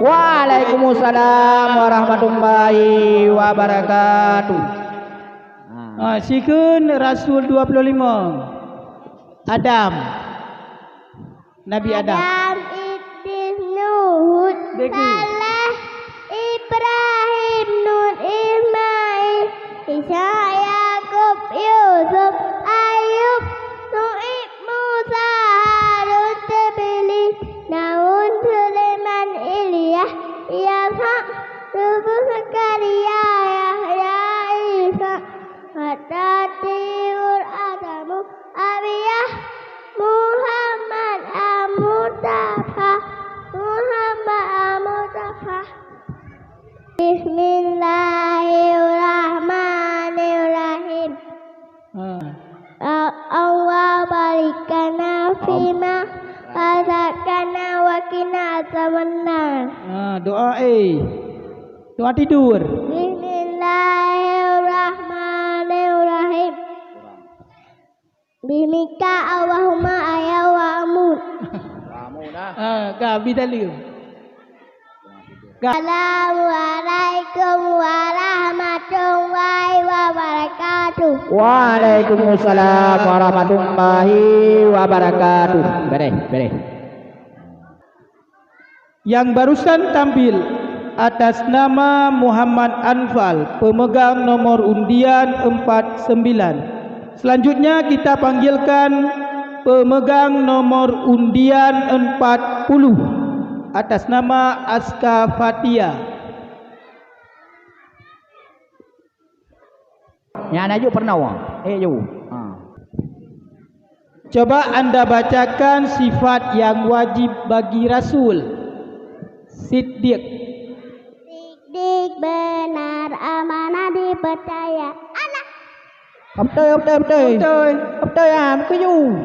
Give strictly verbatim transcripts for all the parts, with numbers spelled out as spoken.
Waalaikumsalam warahmatullahi wabarakatuh. Ah, sikheun Rasul dua puluh lima. Adam. Nabi Adam. Adam, Idris, Nuh, Hud, Begi. Saleh, Ibrahim, Lut, Ismail, Ishak, Yakub, Yusuf, Ayub, Syu'aib, Musa, Harun, Idris, Daud, Sulaiman, Ilyas, Ishak, Yusuf, Zakaria, Yahya, Isa, Hatta, Tiur, Adamu, Abiyah, Muhammad, Al-Mustafa, Muhammad, Al-Mustafa. Bismillahirrahmanirrahim. Ah. Ya Allah, barik lana fima razaqtana wa qina azabannar. Ah, doa, eh. Doa tidur. Bismillahirrahmanirrahim. Bismika Allahumma ahya wa amut. Ah, ka, bi dalil. Assalamualaikum warahmatullahi wabarakatuh. Waalaikumsalam warahmatullahi wabarakatuh. Bereh, bereh. Yang barusan tampil atas nama Muhammad Anfal, pemegang nomor undian empat sembilan. Selanjutnya kita panggilkan pemegang nomor undian empat puluh atas nama Aska Fatia. Nyan aju peurunoe. Eh, ju. Ha. Coba anda bacakan sifat yang wajib bagi Rasul. Siddiq. Siddiq, benar, amanah, dipercaya. Alah. Beutôi, beutôi, beutôi. Beutôi. Beutôi, ah, beutôi ju.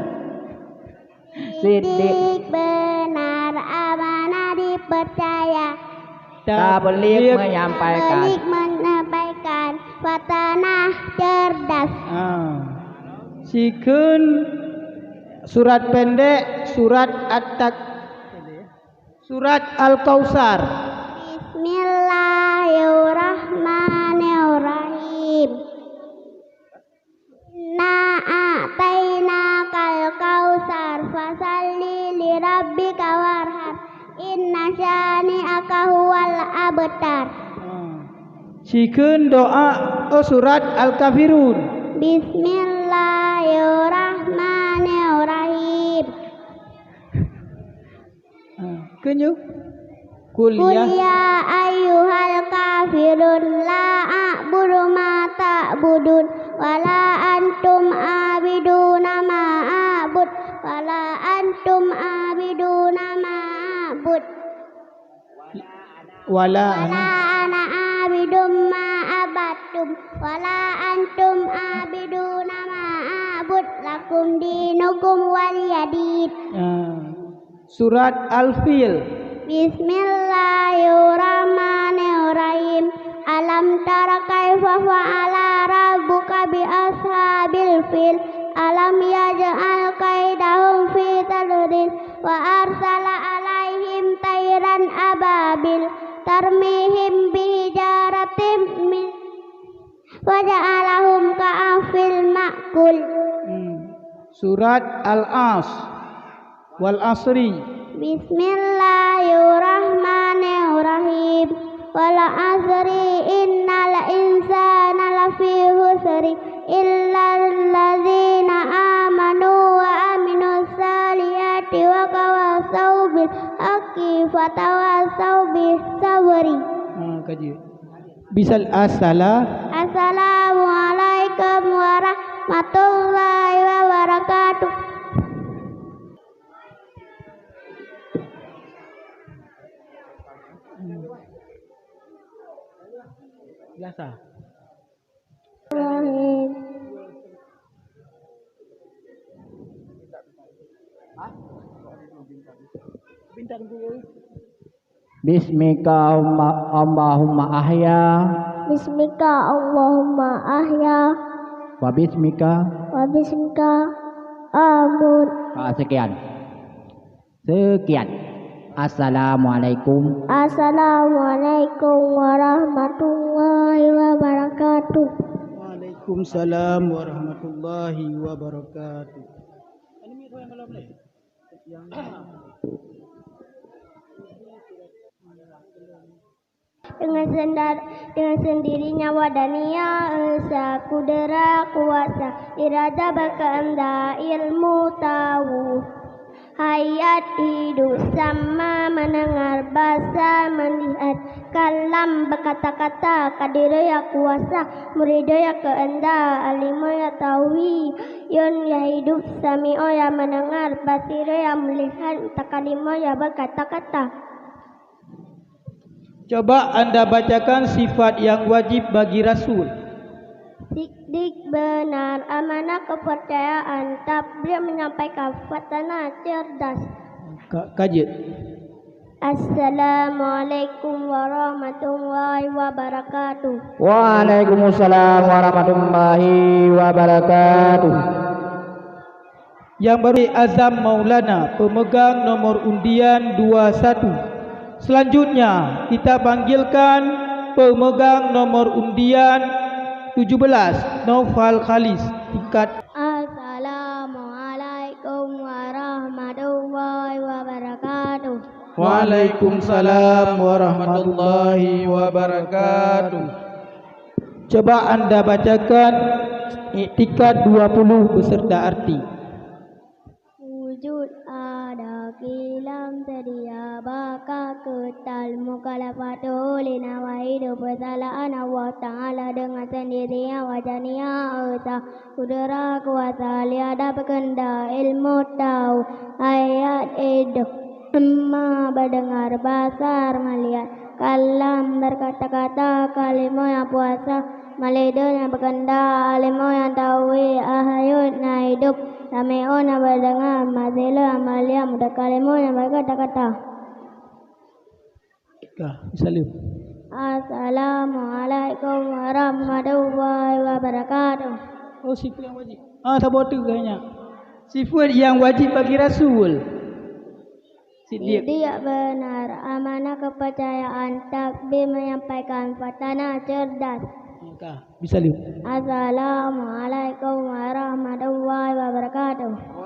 Siddiq. Siddiq, benar, amanah, dipercaya. Tabligh, menyampaikan. Tabligh, menyampaikan. Fatanah, cerdas. Ah. Sikheun surat pendek, surat At-Tak-, surat Al-Kautsar. Bismillahirrahmanirrahim. Inna a'tainakal kautsar, fasalli li rabbika wanhar, inna syani'aka huwal abtar. Sikheun doa, oh, surat Al-Kafirun. Bismillahirrahmanirrahim. Ah, keu nyoe. Qul ya. Qul ya ayyuhal kafirun, la a'budu ma ta'budun, wa la antum abiduna ma a'bud, wa la antum abiduna ma a'bud. Wala ana. Wala ana abidum ma abattum, wala antum abiduna ma a'bud, lakum dinukum waliyadin. Ah. Surat Al-Fil. Bismillahirrahmanirrahim. Alam tara kaifa fa'ala rabbuka bi ashabil fil. Alam yaj'al kaidahum fi tadlil. Wa arsala alaihim tairan ababil. Tarmihim bihijaratim min Wa ja'alahum ka'asfin ma'kul. Hmm. Surat Al-As. Wal asri. Bismillahirrahmanirrahim. Wal asri, innal insana lafi khusri, illal ladzina amanu wa amilus shalihati wa tawasau bil haqqi wa tawasau bis sabri. Ha, kaji. Bisal asala. Assalamualaikum warahmatullahi wabarakatuh. Biasa. Rahim. Bintang dulu. Bismika Allahumma, Allahumma ahya. Bismika Allahumma ahya. Wa bismika. Wa bismika amut. Ah, sekian. Sekian. Assalamualaikum. Assalamualaikum warahmatullahi wabarakatuh. Waalaikumsalam warahmatullahi wabarakatuh. Deungon sendar-, deungon sendirinya wahdaniyah, esa, kudrat, kuasa, iradah, beukeuheundak, ilmu, tahu, hayat, hidup, sama, mendengar, basar, melihat, kalam, berkata-kata, qadiriyah, kuasa, muridiyah, keuheundak, alimiyah, tahu, yun, ya, hidup, sami'iyah, mendengar, basiriyah, melihat, mutakalimiyah, berkata-kata. Coba anda bacakan sifat yang wajib bagi Rasul. Siddiq, benar, amanah, kepercayaan, tabligh, menyampaikan, fatanah, cerdas. Ka-, ka jeuet. Assalamualaikum warahmatullahi wabarakatuh. Waalaikumsalam warahmatullahi wabarakatuh. Yang baru Azam Maulana, pemegang nomor undian dua satu. Selanjutnya, kita panggilkan pemegang nomor undian tujuh belas, Naufal Khalis, tingkat. Assalamualaikum warahmatullahi wabarakatuh. Waalaikumsalam warahmatullahi wabarakatuh. Coba anda bacakan Iktikad dua puluh beserta arti. Wujud ada, qilam sedia, baqa kekal, mukhalafatu lin nawahi, peursalaan Allah Taala deungon sendirinya, wahdaniyah, esa, kudrat, kuasa, iradah, beukeuheundak, ilmu, tahu, hayat, hidup, sama, mendengar, basar, melihat, kalam, berkata-kata, kalimiyah, puasa, muridiyah, beukeuheundak, alimiyah, tahu, hayat, hidup, sami'iyah, mendengar, basiriyah, melihat, mutakalimiyah, berkata-kata. Ka, salam. Assalamualaikum warahmatullahi wabarakatuh. Oh, sifat yang wajib. Ah, saboh tu kayaknya. Sifat yang wajib bagi Rasul. Siddiq. Siddiq, benar, amanah, kepercayaan, tabligh, menyampaikan, fatanah, cerdas. Ka, bisa liu. Assalamualaikum warahmatullahi wabarakatuh.